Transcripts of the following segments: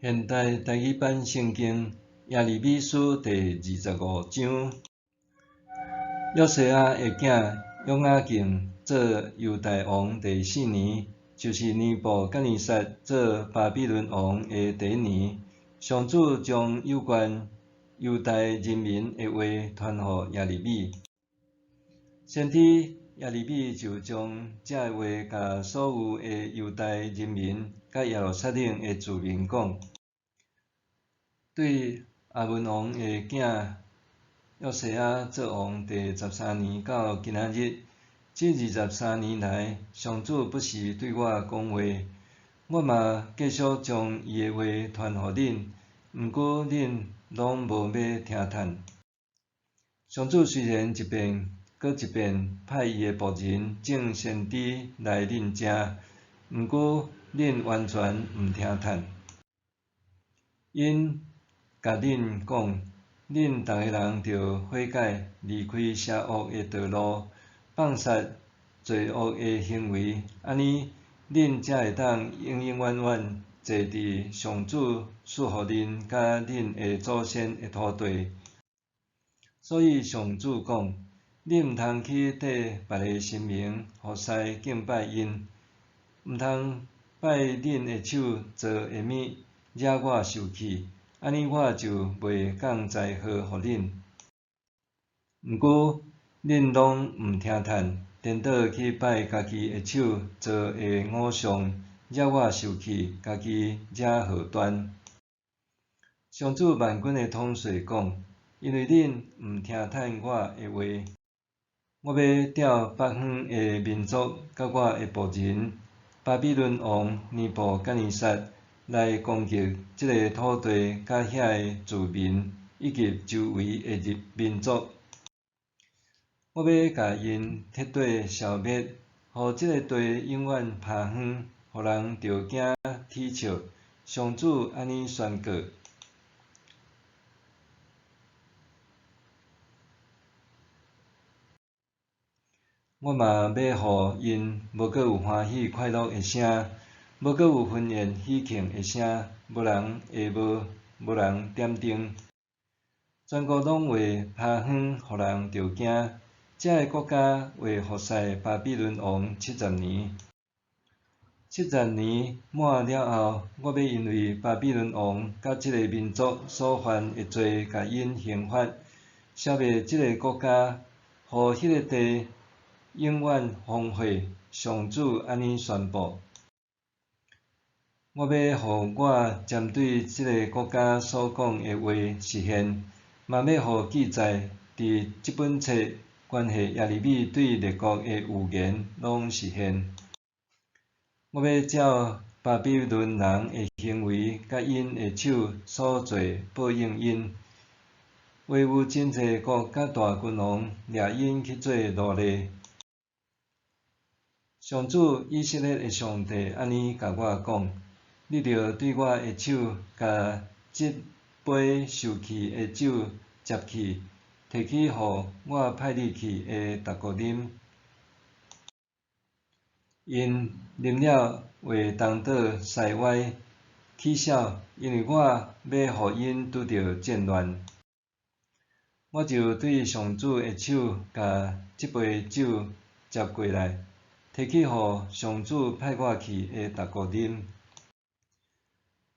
現代台語版聖經耶利米書第二十五章，約西亞的囝約雅敬做猶大王第四年，就是尼布甲尼撒做巴比倫王的第一年，上主將有關猶大人民的話傳予耶利米。先知耶利米就將這話共所有的猶大人民佮耶路撒冷的住民講。對亞歕王的囝約西亞做王第十三年到今仔日，這二十三年來，上主不時對我講話，我嘛繼續將伊的話傳予恁，毋過恁攏無欲聽趁。上主雖然一遍閣一遍派伊的僕人眾先知來恁遮，毋過恁完全毋聽趁。𪜶共恁講，恁逐个人著悔改，離開邪惡的道路，放殺罪惡的行為，按呢，恁才會當永永遠遠坐佇上主賜予恁佮恁的祖先的土地。所以上主講，恁毋通去綴別个神明服侍敬拜𪜶，毋通拜恁的手做的物，惹我受氣。按呢我就袂降災禍予恁。毋過恁攏毋聽趁，顛倒去拜家己的手做的偶像，惹我受氣，家己惹禍端。上主萬軍的統帥講：因為恁毋聽趁我的話，我欲調北方的民族佮我的僕人巴比倫王尼布甲尼撒來攻擊這个土地佮遐个住民，以及周圍的民族。我欲共𪜶徹底消滅，予這个地永遠拋荒，予人著驚恥笑。上主按呢宣告。我嘛欲予𪜶無閣有歡喜快樂的聲，無閣有婚宴喜慶的聲，無人下帽，無人點燈，全國攏會拋荒，予人著驚。這个國家會服侍巴比倫王七十年。七十年滿了後，我欲因為巴比倫王佮這个民族所犯的罪，共𪜶刑罰，消滅這个國家，予彼个地永遠荒廢。上主按呢宣布。我欲予我針對這个國家所講的話實現，嘛欲予記載佇這本冊關係耶利米對列國的預言攏實現。我欲照巴比倫人的行為，佮𪜶的手所做報應𪜶。話有真濟國佮大君王掠𪜶去做奴隸。上主以色列的上帝按呢共我講：你著對我的手，共這杯受氣的酒接去，提去予我派你去的逐國啉。𪜶啉了會東倒西歪，起痟，因為我欲予𪜶拄著戰亂。我就對上主的手，共這杯酒接過來，提去予上主派我去的逐國啉。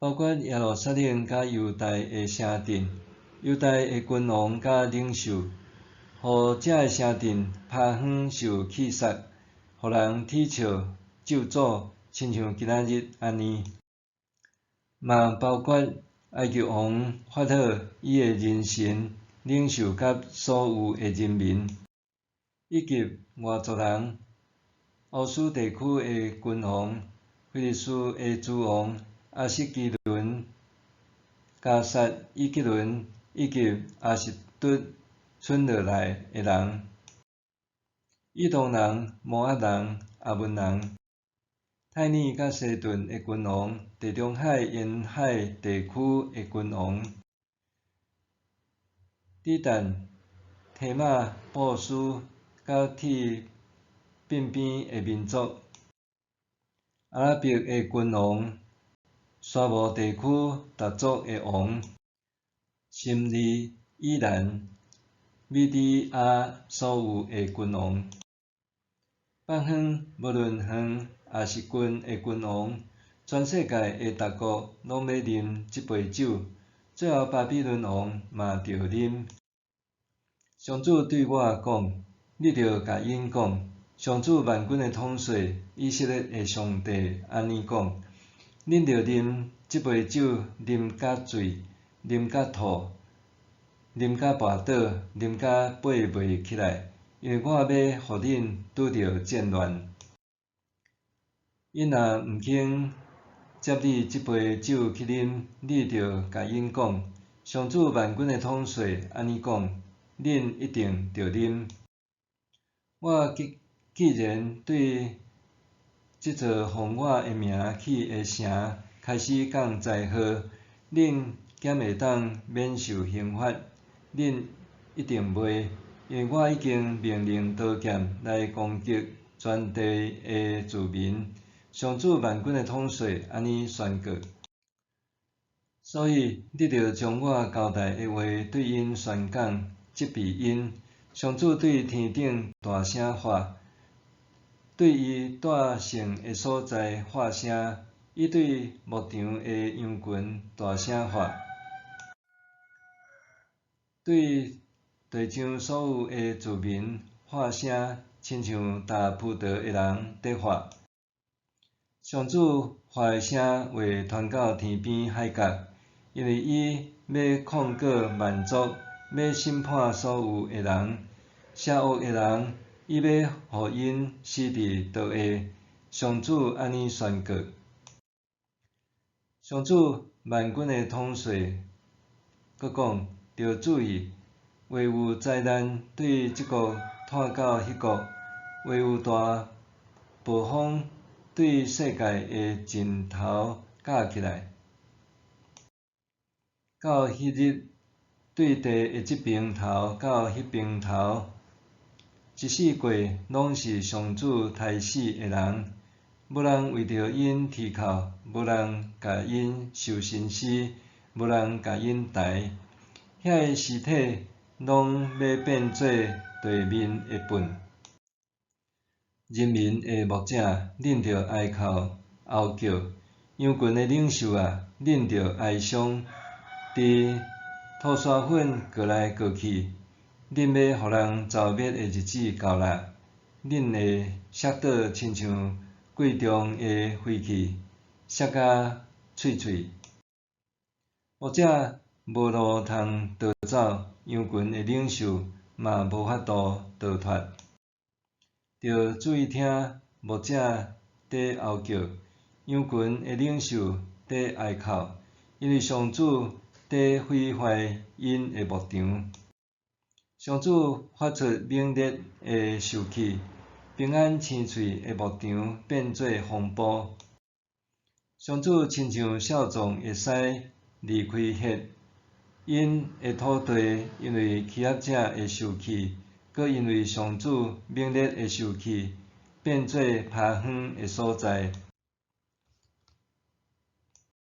包括耶路撒冷佮猶大的城鎮，猶大的君王佮領袖，予這个城鎮拋荒受棄殺，予人恥笑咒詛，親像今仔日按呢。嘛包括埃及王法老伊的人臣、領袖佮所有的人民，以及外族人、烏斯地區的君王、非利士的諸王、阿什基倫、迦薩、以革倫，以及亞實突村落內的人、以東人、摩押人、亞捫人、泰爾佮西頓的君王、地中海沿海地區的君王、底但、提瑪、布斯佮鐵檳邊的民族、阿拉伯的君王、沙漠地區逐族的王，心利、以蘭、米底亞所有的君王，北方無論遠抑是近的君王，全世界的逐國攏欲啉這杯酒，最後巴比倫王嘛著啉。上主對我講：你著共𪜶講，上主萬軍的統帥以色列的上帝按呢講：恁著啉這杯酒，啉甲醉，啉甲吐，啉甲跋倒，啉甲爬袂起來，因為我欲予恁拄著戰亂。𪜶若毋肯接你這杯酒去啉，你著共𪜶講：上主萬軍的統帥按呢講，恁一定著啉。我既然對這座奉我的名起的城開始降災禍，恁敢會當免受刑罰？恁一定袂，因為我已經命令刀劍來攻擊全地的住民。上主萬軍的統帥按呢宣告。所以，你著將我交代的話對𪜶宣講，責備𪜶。上主對天頂大聲喊，對伊住聖的所在發聲，伊對牧場的羊群大聲喊，對地上所有的住民發聲，親像踏葡萄的人佇喊。上主喊的聲話傳到天邊海角，因為伊欲控告萬族，欲審判所有的人，邪惡的人，伊欲予𪜶死佇刀下。上主按呢宣告。上主萬軍的統帥閣講：著注意，話有災難對這國湠到彼國，話有大暴風對世界的盡頭咬起來。到彼日，對地的這邊頭到彼邊頭，一四季攏是上主刣死的人，無人為著𪜶啼哭，無人共𪜶收身屍，無人共𪜶抬，遐个屍體攏欲變做地面的糞。人民的牧者，恁著哀哭哀叫；羊群的領袖啊，恁著哀傷。佇塗沙粉過來過去，恁欲予人蹂滅的日子到啦！恁會摔倒親像貴重的飛器，摔甲碎碎。牧者無路通逃走，羊群的領袖嘛無法度逃脫。著注意聽，牧者佇哀叫，羊群的領袖佇哀哭，因為上主佇毀壞𪜶的牧場。上主發出猛烈的受氣，平安青翠的牧場變做風暴。上主親像少壯的獅離開赫，𪜶的土地因為欺壓者的受氣，閣因為上主猛烈的受氣，變做拋荒的所在。